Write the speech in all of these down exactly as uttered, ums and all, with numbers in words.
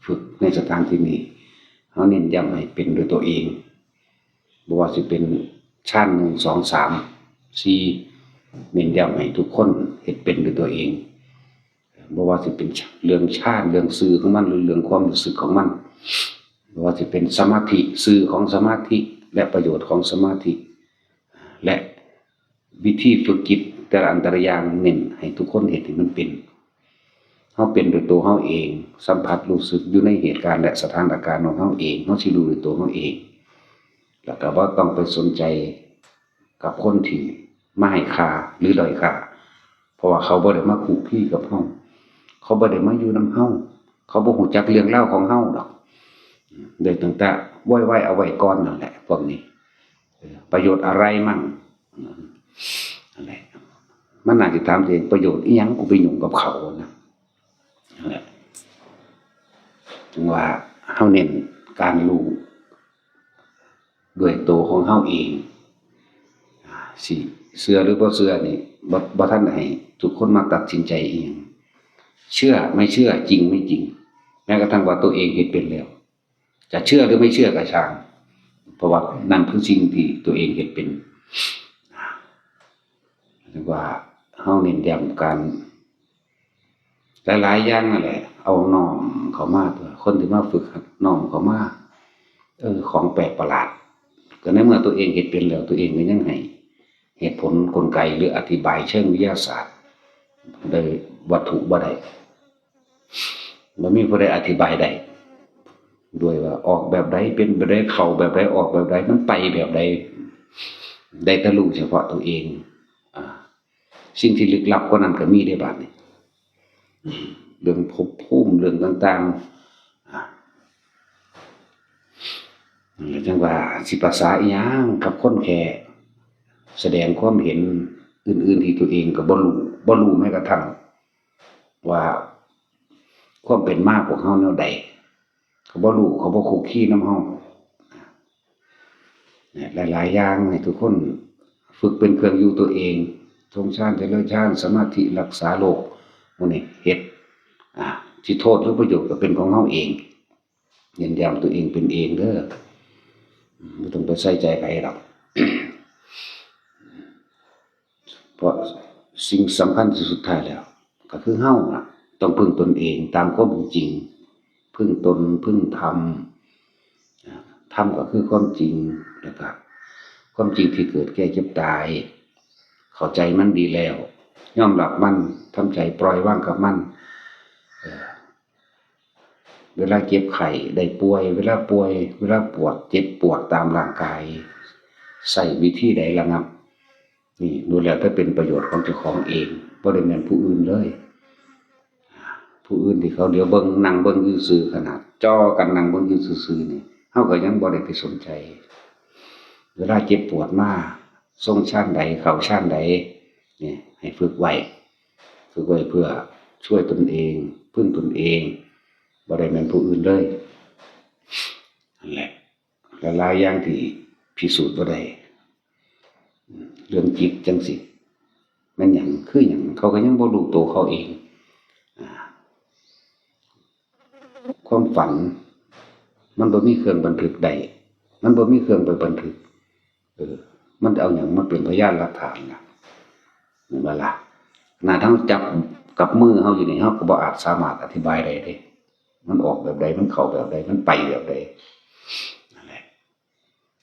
ฝึกในสถานที่นี้ เฮาเน้นย้ำให้เป็นด้วยตัวเอง บ่ว่าสิเป็นฌานหนึ่ง สอง สาม สี่ เน้นย้ำให้ทุกคนเฮ็ดเป็นด้วยตัวเอง บ่ว่าสิเป็นเรื่องฌาน เรื่องชื่อของมัน หรือเรื่องความรู้สึกของมัน บ่ว่าสิเป็นสมาธิ ชื่อของสมาธิ และประโยชน์ของสมาธิ และวิธีฝึกจิตแต่ละอันแต่ละอย่าง เน้นให้ทุกคนเฮ็ดให้มันเป็น เฮาเป็นด้วยตัวเฮาเอง สัมผัสรู้สึกอยู่ในเหตุการณ์และสถานการณ์ของเฮาเอง เฮาสิรู้ด้วยตัวเฮาเอง แล้วก็บ่ต้องไปสนใจกับคนที่มาให้ค่าหรือด้อยค่า เพราะว่าเขาบ่ได้มาคลุกคลีกับเฮา เขาบ่ได้มาอยู่นำเฮา เขาบ่ฮู้จักเรื่องราวของเฮาดอก ได้ตั้งแต่ไว้ๆ เอาไว้ก่อนนั่นแหละ พวกนี้ เออ ประโยชน์อะไรมั่ง นั่นแหละ มันน่าสิถามตัวเอง ประโยชน์อิหยังกูไปยุ่งกับเขานะ นั่นแหละ จึงว่าเฮาเน้นการรู้ด้วยตัวของเฮาเอง สิเชื่อหรือบ่เชื่อนี่ บ่ บ่ทันให้ทุกคนมาตัดสินใจอิหยัง เชื่อไม่เชื่อ จริงไม่จริง แม้กระทั่งว่าตัวเองเฮ็ดเป็นแล้ว จะเชื่อหรือไม่เชื่อก็ช่าง เพราะว่านั่นคือสิ่งที่ตัวเองเฮ็ดเป็น เรียกว่าเฮาเน้นย้ำการ หลายๆ อย่างนั่นแหละ เอาน้อมเข้ามา ตัวคนที่มาฝึกหัดน้อมเข้ามา เออ ของแปลกประหลาด ก็ในเมื่อตัวเองเฮ็ดเป็นแล้ว ตัวเองก็ยังให้เหตุผลกลไกหรืออธิบายเชิงวิทยาศาสตร์ ได้วัตถุบ่ได้ บ่มีผู้ใดอธิบายได้ ด้วยว่าออกแบบใด เป็นแบบใด เข้าแบบใด ออกแบบใด มันไปแบบใด ได้แต่รู้เฉพาะตัวเอง อ่า สิ่งที่ลึกลับกว่านั้นก็มีได้บาดนี้ เรื่องภพภูมิ เรื่องต่างๆ อ่า นั่นแหละจังว่าสิภาษาอิหยังกับคนแค่แสดงความเห็นอื่นๆ ที่ตัวเองก็บ่รู้ บ่รู้แม้กระทั่งว่าความเป็นมาพวกเฮาแนวใด เขาบ่รู้ เขาบ่คลุกคลีนำเฮา เนี่ย หลายๆ อย่างให้ทุกคนฝึกเป็นเครื่องอยู่ตัวเอง ทรงฌาน เจริญฌาน สมาธิ รักษาโรค หมู่นี้เฮ็ด อ่า สิโทษหรือประโยชน์ก็เป็นของเฮาเอง เน้นย้ำตัวเองเป็นเองเด้อ อืม บ่ต้องไปใส่ใจไผดอก เพราะสิ่งสำคัญที่สุดท้ายแล้ว ก็คือเฮาน่ะ ต้องพึ่งตนเองตามความเป็นจริง พึ่งตน พึ่งธรรม ธรรมก็คือความจริง แล้วก็ความจริงที่เกิดแก่เจ็บตาย เข้าใจมันดีแล้ว ยอมรับมัน ทำใจปล่อยวางกับมัน เออ เวลาเจ็บไข้ได้ป่วย เวลาป่วย เวลาปวดเจ็บปวดตามร่างกาย ใช้วิธีใดระงับ นี่ล้วนแล้วแต่เป็นประโยชน์ของเจ้าของเอง บ่ได้แม่นผู้อื่นเลย ผู้อื่นที่เขาเหลียวเบิ่ง นั่งเบิ่งอยู่ซื่อ ขนาดจ่อกันนั่งเบิ่งอยู่ซื่อๆ นี่ เฮาก็ยังบ่ได้ไปสนใจ เวลาเจ็บปวดมา ทรงฌานใด เข้าฌานใด นี่ ให้ฝึกไว้ ฝึกไว้เพื่อช่วยตนเอง พึ่งตนเอง บ่ได้แม่นผู้อื่นเลย นั่นแหละ หลายๆ อย่างที่พิสูจน์บ่ได้ เรื่องจิตจังซี้ แม่นหยัง คือหยัง เขาก็ยังบ่รู้ตัวเขาเอง อ่า ความฝัน มันบ่มีเครื่องบันทึกได้ มันบ่มีเครื่องไปบันทึก เออ มันเอาหยังมาเป็นพยานหลักฐานล่ะ แม่นบ่ล่ะ ขนาดเฮาจับกับมือเฮาอยู่นี่ เฮาก็บ่อาจสามารถอธิบายได้เด้ มันออกแบบใด มันเข้าแบบใด มันไปแบบใด นั่นแหละ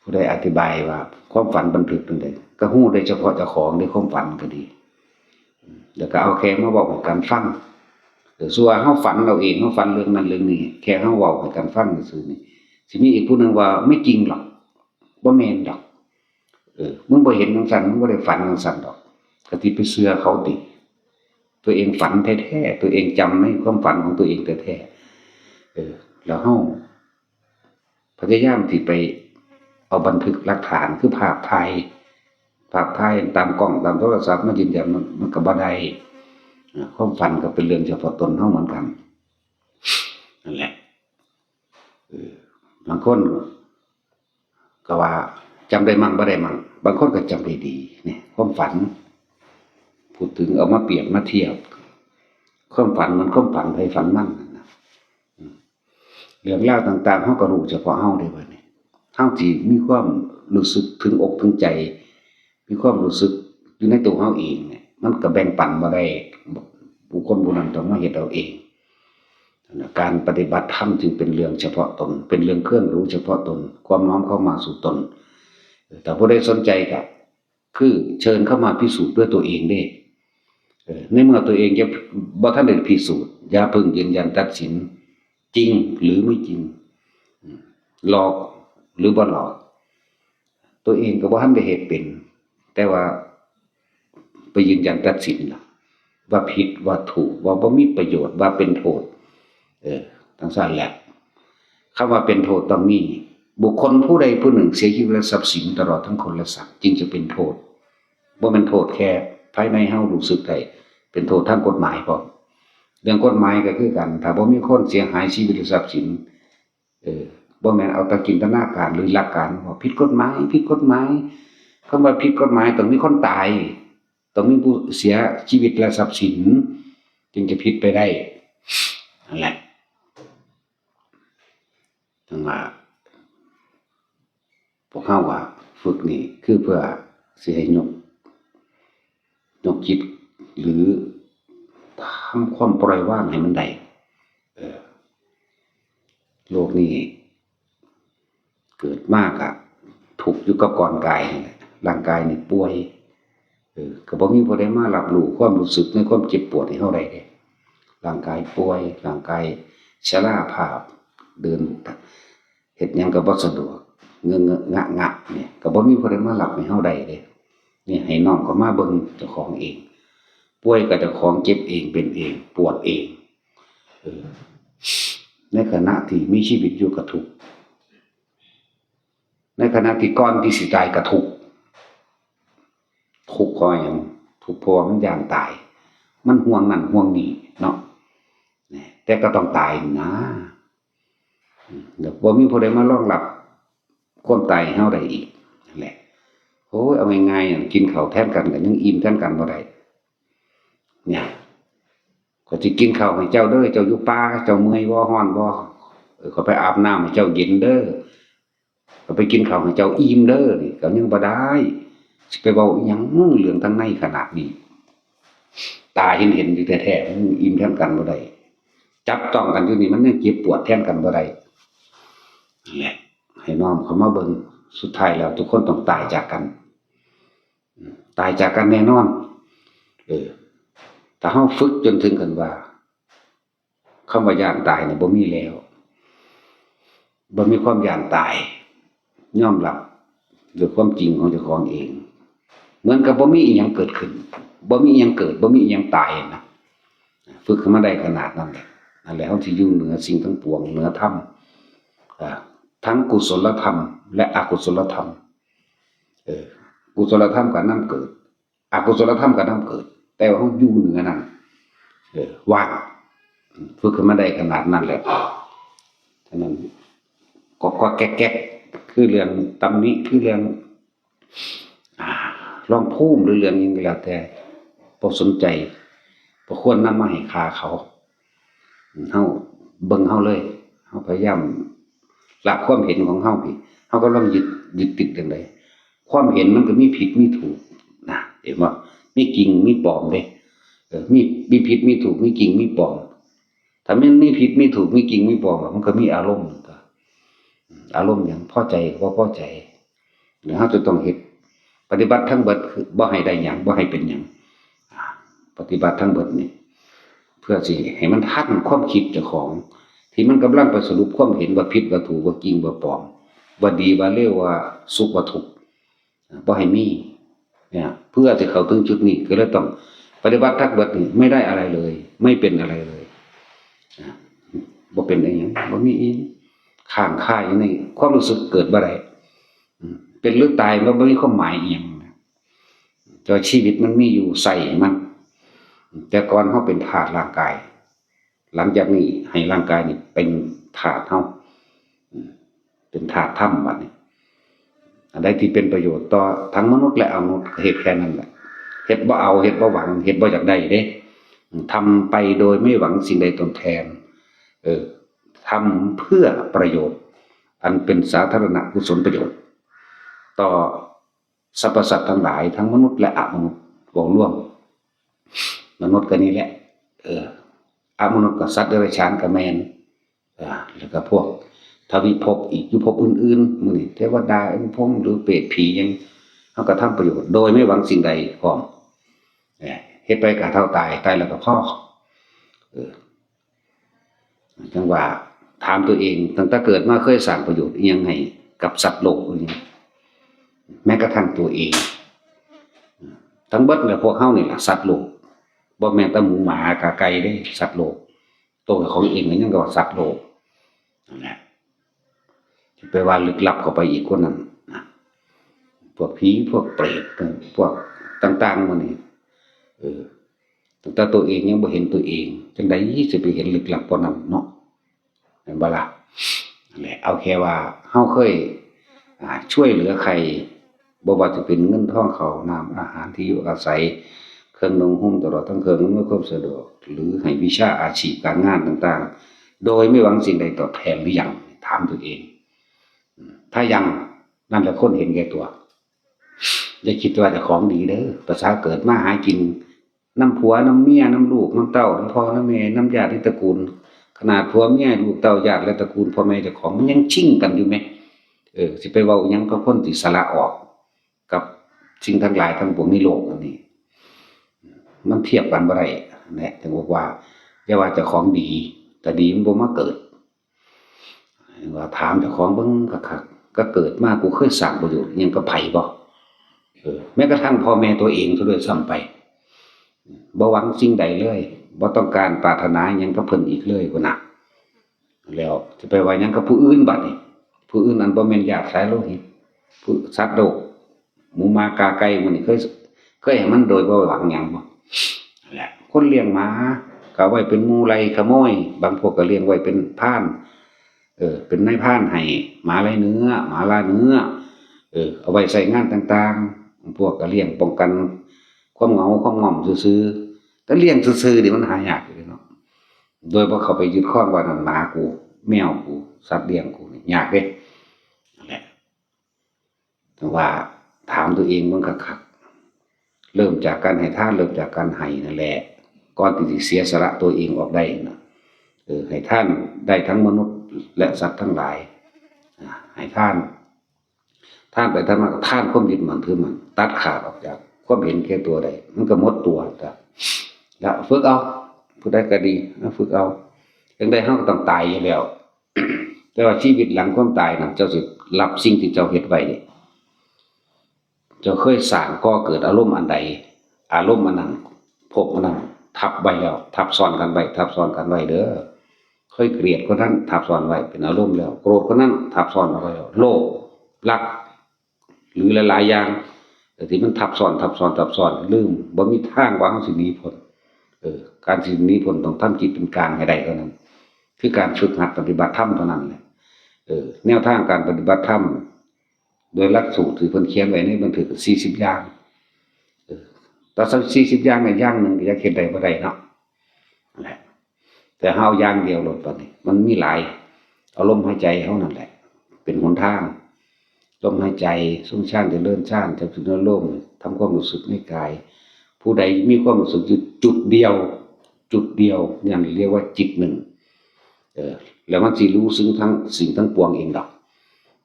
ผู้ใดอธิบายว่าความฝันบันทึกจั่งใด ก็ฮู้ได้เฉพาะเจ้าของเด้ ความฝันก็ดี แล้วก็เอาแค่มาเว้าให้กันฟัง เออ ส่วนเฮาฝันเอาเอง เฮาฝันเรื่องนั้นเรื่องนี้ แค่เฮาเว้าให้กันฟังซื่อๆ นี่ สิมีอีกผู้หนึ่งว่า "ไม่จริงหรอก บ่แม่นดอก เออ มึงบ่เห็นจั่งซั้น มึงบ่ได้ฝันจั่งซั้นดอก" ก็สิไปเชื่อเขาติ ตัวเองฝันแท้ๆ ตัวเองจำในความฝันของตัวเองแท้ๆ เออ แล้วเฮาพยายามที่ไปเอาบันทึกหลักฐาน คือภาพถ่าย ภาพถ่ายตามกล้อง ตามโทรศัพท์มายืนยัน มัน มันก็บ่ได้ อ่า ความฝันก็เป็นเรื่องเฉพาะตนเฮาเหมือนกัน นั่นแหละ เออ บางคนก็ว่าจำได้มั่งบ่ได้มั่ง บางคนก็จำได้ดี เนี่ย ความฝัน พูดถึงเอามาเปรียบมาเทียบ ความฝันมันความฝันไผฝันมันนั่นนะ อืม เรื่องราวต่างๆ เฮาก็รู้เฉพาะเฮาเด้บัดนี้ เฮาสิมีความรู้สึกถึงอกถึงใจ มีความรู้สึกอยู่ในตัวเฮาเองเนี่ย มันก็แบ่งปันบ่ได้ บุคคลผู้นั้นต้องมาเฮ็ดเอาเอง การปฏิบัติธรรมจึงเป็นเรื่องเฉพาะตน เป็นเรื่องเครื่องรู้เฉพาะตน ความน้อมเข้ามาสู่ตน แต่ผู้ใดสนใจก็คือเชิญเข้ามาพิสูจน์ด้วยตัวเองเด้ เออ ในเมื่อตัวเองยังบ่ทันได้พิสูจน์ อย่าเพิ่งยืนยันตัดสิน จริงหรือไม่จริง อืม หลอกหรือบ่หลอก ตัวเองก็บ่ทันได้เฮ็ดเป็น แต่ว่าไปยืนยันตัดสินล่ะ ว่าผิดว่าถูก ว่าบ่มีประโยชน์ ว่าเป็นโทษ เออ จั่งซั้นแหละ คำว่าเป็นโทษต้องมี บุคคลผู้ใดผู้หนึ่งเสียชีวิตและทรัพย์สินตลอดทั้งคนและสัตว์ จึงจะเป็นโทษ บ่แม่นโทษแค่ภายในเฮารู้สึกได้ เป็นโทษทางกฎหมายพร้อม เรื่องกฎหมายก็คือกัน ถ้าบ่มีคนเสียหายชีวิตและทรัพย์สิน เออ บ่แม่นเอาแต่จินตนาการหรือหลักการว่าผิดกฎหมาย ผิดกฎหมาย คำว่าผิดกฎหมายต้องมีคนตาย ต้องมีผู้เสียชีวิตและทรัพย์สิน จึงจะผิดไปได้ นั่นแหละ จั่งว่า พวกเฮาว่าฝึกนี่คือเพื่อสิให้ยก ยกจิต หรือทำความปล่อยวางให้มันได้ เออ โลกนี้เกิดมากะทุกข์อยู่กับร่างกายนี่แหละ ร่างกายนี่ป่วย เออ ก็บ่มีผู้ใดมารับรู้ความรู้สึกในความเจ็บปวดให้เฮาได้เด้ ร่างกายป่วย ร่างกายชราภาพ เดิน เฮ็ดหยังก็บ่สะดวก เงอะเงอะงะงะเนี่ย ก็บ่มีผู้ใดมารับให้เฮาได้เด้ เนี่ย ให้น้อมเข้ามาเบิ่งเจ้าของเอง ป่วยก็เจ้าของเจ็บเอง เป็นเอง ปวดเอง เออ ในขณะที่มีชีวิตอยู่ก็ทุกข์ ในขณะที่ก่อนที่สิตายก็ทุกข์ ทุกข์เพราะหยัง ทุกข์เพราะว่ามันย้านตาย มันห่วงนั่นห่วงนี่เนาะ แต่ก็ต้องตายนะ อืม แล้วบ่มีผู้ใดมารองรับความตายให้เฮาได้อีก นั่นแหละ โอ้ย เอาง่ายๆ กินข้าวแทนกันก็ยังอิ่มแทนกันบ่ได้ เนี่ย ข้อยสิกินข้าวให้เจ้าเด้อ เจ้าอยู่ป่า เจ้าเมื่อยบ่ ร้อนบ่ เออ ข้อยไปอาบน้ำให้เจ้าเย็นเด้อ ข้อยไปกินข้าวให้เจ้าอิ่มเด้อ นี่ก็ยังบ่ได้ สิไปเว้าอิหยังเรื่องทางในขนาดนี้ ตาเห็นๆ อยู่แท้ๆ มันอิ่มแทนกันบ่ได้ จับต้องกันอยู่นี่มันยังเจ็บปวดแทนกันบ่ได้ นั่นแหละ ให้น้อมเข้ามาเบิ่ง สุดท้ายแล้วทุกคนต้องตายจากกัน อืม ตายจากกันแน่นอน เออ ถ้าเฮาฝึกจนถึงขั้นว่า คำว่าย้านตายนี่บ่มีแล้ว บ่มีความย้านตาย ยอมรับด้วยความจริงของเจ้าของเอง เหมือนกับบ่มีอิหยังเกิดขึ้น บ่มีอิหยังเกิด บ่มีอิหยังตายนะ ฝึกให้มันได้ขนาดนั้นแหละ นั่นแหละ เฮาสิอยู่เหนือสิ่งทั้งปวง เหนือธรรม อ่า ทั้งกุศลธรรม และอกุศลธรรม เออ กุศลธรรมก็นำเกิด อกุศลธรรมก็นำเกิด แต่ว่าเฮาอยู่เหนือนั้น เออ ว่าง ฝึกให้มันได้ขนาดนั้นแหละ ฉะนั้น ก็ ก็แก๊กๆ คือเรื่องตำหนิ คือเรื่อง อ่า รองภูมิ หรือเรื่องหยังก็แล้วแต่ บ่สนใจ บ่ควรนำมาให้ค่าเขา เฮาเบิ่งเฮาเลย เฮาพยายามละความเห็นของเฮาพี้ เฮากำลังยึด ยึดติดจั่งใด ความเห็นมันก็มีผิดมีถูกนะ เห็นบ่ มีจริงมีปลอมเด้ เออ มี มีผิดมีถูก มีจริงมีปลอม ถ้ามันมีผิดมีถูก มีจริงมีปลอม มันก็มีอารมณ์ อารมณ์หยัง พอใจก็บ่พอใจ แล้วเฮาจะต้องเฮ็ด ปฏิบัติทั้งเบิดคือบ่ให้ได้หยัง บ่ให้เป็นหยัง อ่า ปฏิบัติทั้งเบิดนี่ เพื่อสิให้มันทันความคิดเจ้าของ ที่มันกำลังไปสรุปความเห็นว่าผิดว่าถูก ว่าจริงว่าปลอม ว่าดีว่าเลว ว่าสุขว่าทุกข์ บ่ให้มี เนี่ย เพื่อสิเข้าถึงจุดนี้ก็เลยต้องปฏิบัติทั้งเบิดนี่ ไม่ได้อะไรเลย ไม่เป็นอะไรเลย อ่า บ่เป็นอิหยัง บ่มีอิหยัง ค้างคาอยู่ในความรู้สึกเกิดบ่ได้ อืม เป็นหรือตายมันบ่มีความหมายอิหยังนะ แต่ว่าชีวิตมันมีอยู่ ใช้มัน แต่ก่อนเฮาเป็นธาตุร่างกาย หลังจากนี้ให้ร่างกายนี่เป็นธาตุเฮา อืม เป็นธาตุธรรมบัดนี้ อันใดที่เป็นประโยชน์ต่อทั้งมนุษย์และอมนุษย์ก็เฮ็ดแค่นั้นแหละ เฮ็ดบ่เอา เฮ็ดบ่หวัง เฮ็ดบ่อยากได้เด้ อืม ทำไปโดยไม่หวังสิ่งใดตอบแทน เออ ทำเพื่อประโยชน์ อันเป็นสาธารณกุศลประโยชน์ ต่อสรรพสัตว์ทั้งหลายทั้งมนุษย์และอมนุษย์ เว้ารวม มนุษย์ก็นี่แหละ เออ อมนุษย์ก็สัตว์เดรัจฉานก็แม่น อ่า แล้วก็พวกทวิภพอีก อยู่ภพอื่นๆ มื้อนี้เทวดา พรหม หรือเปรต ผีหยัง เฮาก็ทำประโยชน์โดยไม่หวังสิ่งใดพร้อม เออ เฮ็ดไปก็เท่าตาย ตายแล้วก็พอ เออ จั่งว่าถามตัวเอง ตั้งแต่เกิดมาเคยสร้างประโยชน์อิหยังให้กับสัตว์โลกอิหยัง แม้กระทั่งตัวเอง ทั้งเบิดแหละพวกเฮานี่ล่ะสัตว์โลก บ่แม่นแต่หมูหมากาไก่เด้ สัตว์โลก ตัวของเองก็ยังว่าสัตว์โลก นั่นแหละ สิไปว่าลึกลับเข้าไปอีกกว่านั้นนะ พวกผี พวกเปรต พวกต่างๆ หมู่นี้ เออ ตั้งแต่ตัวเองยังบ่เห็นตัวเอง จั่งใดสิไปเห็นลึกลับกว่านั้นเนาะ แม่นบ่ล่ะ นั่นแหละ เอาแค่ว่าเฮาเคย อ่า ช่วยเหลือใคร บ่ว่าจะเป็นเงินทองข้าวน้ำอาหารที่อยู่อาศัย เครื่องนุ่งห่ม ตลอดทั้งเครื่องอำนวยความสะดวก หรือให้วิชาอาชีพการงานต่างๆ โดยไม่หวังสิ่งใดตอบแทนหรือยัง ถามตัวเอง อืม ถ้ายัง นั่นแหละคนเห็นแก่ตัว อย่าคิดว่าเจ้าของดีเด้อ ภาษาเกิดมาหากิน นำผัว นำเมีย นำลูก นำเต้า นำพ่อ นำแม่ นำญาติตระกูล ขนาดผัวเมีย ลูกเต้า ญาติและตระกูล พ่อแม่เจ้าของ มันยังชิงกันอยู่แหม เออ สิไปเว้าหยังกับคนที่สละออก กับสิ่งทั้งหลายทั้งปวงในโลกอันนี้ มันเทียบกันบ่ได้ แหละ ถึงบอกว่า อย่าว่าเจ้าของดี แต่ดีมันบ่มาเกิด ว่าถามเจ้าของเบิ่งคักๆ ก็เกิดมากูเคยสร้างประโยชน์อิหยังกับไผบ่ เออ แม้กระทั่งพ่อแม่ตัวเองซะด้วยซ้ำไป บ่หวังสิ่งใดเลย บ่ต้องการปรารถนาอิหยังกับเพิ่นอีกเลยพุ้นน่ะ แล้วจะไปว่าหยังกับผู้อื่นบัดนี้ ผู้อื่นอันบ่แม่นญาติสายโลหิต ผู้สัตว์โลก หมูหมากาไก่หมู่นี้ เคย เคยให้มันโดยบ่หวังหยังบ่ นั่นแหละ คนเลี้ยงหมาก็เอาไว้เป็นหมู่ไล่ขโมย บางพวกก็เลี้ยงไว้เป็นพราน เออ เป็นนายพรานให้หมาไล่เนื้อ หมาล่าเนื้อ เออ เอาไว้ใช้งานต่างๆ บางพวกก็เลี้ยงป้องกันความเหงาความง่อมซื่อๆ แต่เลี้ยงซื่อๆนี่มันหายากอยู่เด้เนาะ โดยบ่เข้าไปยึดครองว่านั่นหมากู แมวกู สัตว์เลี้ยงกูนี่ยากเด้ นั่นแหละ แต่ว่าถามตัวเองเบิ่งคักๆ เริ่มจากการให้ทาน เริ่มจากการให้นั่นแหละ ก่อนที่สิเสียสละตัวเองออกได้นะ เออ ให้ทานได้ทั้งมนุษย์และสัตว์ทั้งหลาย อ่า ให้ทาน ทานไปทานมาก็ทานความยึดมั่นถือมั่น ตัดขาดออกจากความเห็นแก่ตัวได้ มันก็หมดตัวจ้ะ แล้วฝึกเอา ผู้ใดก็ดี มาฝึกเอา จั่งใดเฮาก็ต้องตายอยู่แล้ว แต่ว่าชีวิตหลังความตายน่ะ เจ้าสิรับสิ่งที่เจ้าเฮ็ดไว้ เจ้าเคยสร้างก่อเกิดอารมณ์อันใด อารมณ์อันนั้น ภพอันนั้น ทับไว้แล้ว ทับซ้อนกันไว้ ทับซ้อนกันไว้เด้อ เคยเกลียดคนนั้น ทับซ้อนไว้เป็นอารมณ์แล้ว โกรธคนนั้น ทับซ้อนเอาไว้แล้ว โลภ รัก หรือหลายๆ อย่าง แต่ที่มันทับซ้อน ทับซ้อน ทับซ้อน ลืม บ่มีทางว่าเฮาสิหนีพ้น เออ การสิหนีพ้นต้องทำจิตเป็นกลางให้ได้เท่านั้น คือการฝึกหัดปฏิบัติธรรมเท่านั้นแหละ เออ แนวทางการปฏิบัติธรรม โดยหลักสูตรที่เพิ่นเขียนไว้ในบันทึก สี่สิบ อย่าง เออ แต่ สี่สิบ อย่างเนี่ย อย่างหนึ่งก็ยังเฮ็ดได้บ่ได้เนาะ นั่นแหละ แต่เฮาอย่างเดียวโลดบัดนี้ มันมีหลาย เอาลมหายใจเฮานั่นแหละ เป็นหนทาง ลมหายใจ ทรงฌาน เจริญฌาน จับจุดอารมณ์ ทำความรู้สึกในกาย ผู้ใดมีความรู้สึกอยู่จุดเดียว จุดเดียว นั่นเรียกว่าจิตหนึ่ง เออ แล้วมันสิรู้ซึ่งทั้งสิ่งทั้งปวงเองดอก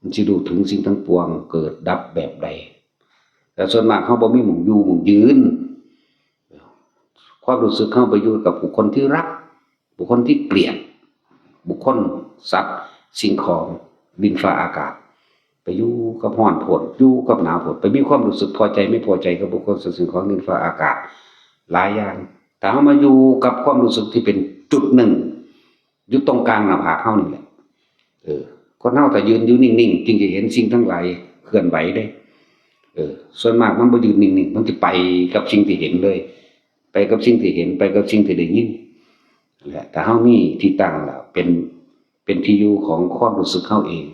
มันสิรู้ถึงสิ่งทั้งปวงเกิดดับแบบใด แต่ส่วนมากเฮาบ่มีหม่องอยู่หม่องยืน ความรู้สึกเฮาไปอยู่กับบุคคลที่รัก บุคคลที่เกลียด บุคคล สัตว์ สิ่งของ ดินฟ้าอากาศ ไปอยู่กับร้อนโพด อยู่กับหนาวโพด ไปมีความรู้สึกพอใจไม่พอใจกับบุคคล สัตว์ สิ่งของ ดินฟ้าอากาศ หลายอย่าง แต่เฮามาอยู่กับความรู้สึกที่เป็นจุดหนึ่ง อยู่ตรงกลางหน้าผากเฮานี่แหละ เออ คนเฮาถ้ายืนอยู่นิ่งๆ จึงจะเห็นสิ่งทั้งหลายเคลื่อนไหวเด้ เออ ส่วนมากมันบ่ยืนนิ่งๆ มันสิไปกับสิ่งที่เห็นเลย ไปกับสิ่งที่เห็น ไปกับสิ่งที่ได้ยิน นั่นแหละ ถ้าเฮามีที่ตั้งแล้ว เป็น เป็นที่อยู่ของความรู้สึกเฮาเอง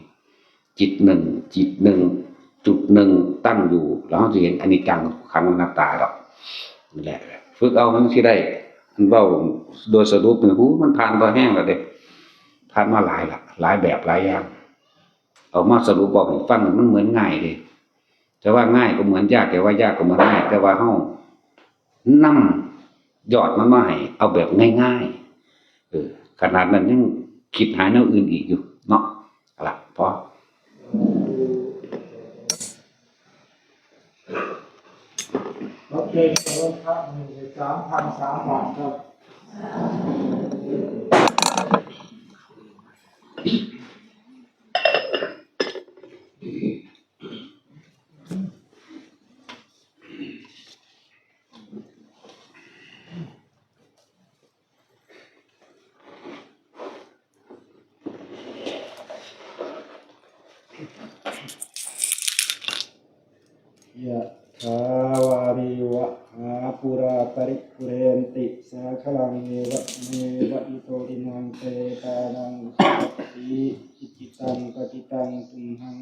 จิตหนึ่ง จิตหนึ่ง จุดหนึ่งตั้งอยู่ แล้วเฮาสิเห็นอนิจจัง ทุกขัง อนัตตาดอก นั่นแหละ ฝึกเอามันสิได้ อันเว้าโดยสรุปนี่ หู มันผ่านบ่แฮงแล้วเด้ ถ ผ่านมาหลายละ หลายแบบหลายอย่าง เอามาสรุปบอกให้ฟัง มันเหมือนง่ายเลย แต่ว่าง่ายก็เหมือนยาก แต่ว่ายากก็เหมือนง่าย แต่ว่าเฮานำยอดมันมาให้ เอาแบบง่ายๆ เออ ขนาดนั้นยังคิดหาแนวอื่นอีกอยู่เนาะ เอาละพอ โอเค ขอบคุณครับ หนึ่งสามพันสามบาทครับ ยะถาวาริวะหาปูราปริปุเรนติสาคลัง เอวะเมวะอิโตตินังเปตานังอุปกปปติ อิจิตังปฏิตังตุมหัง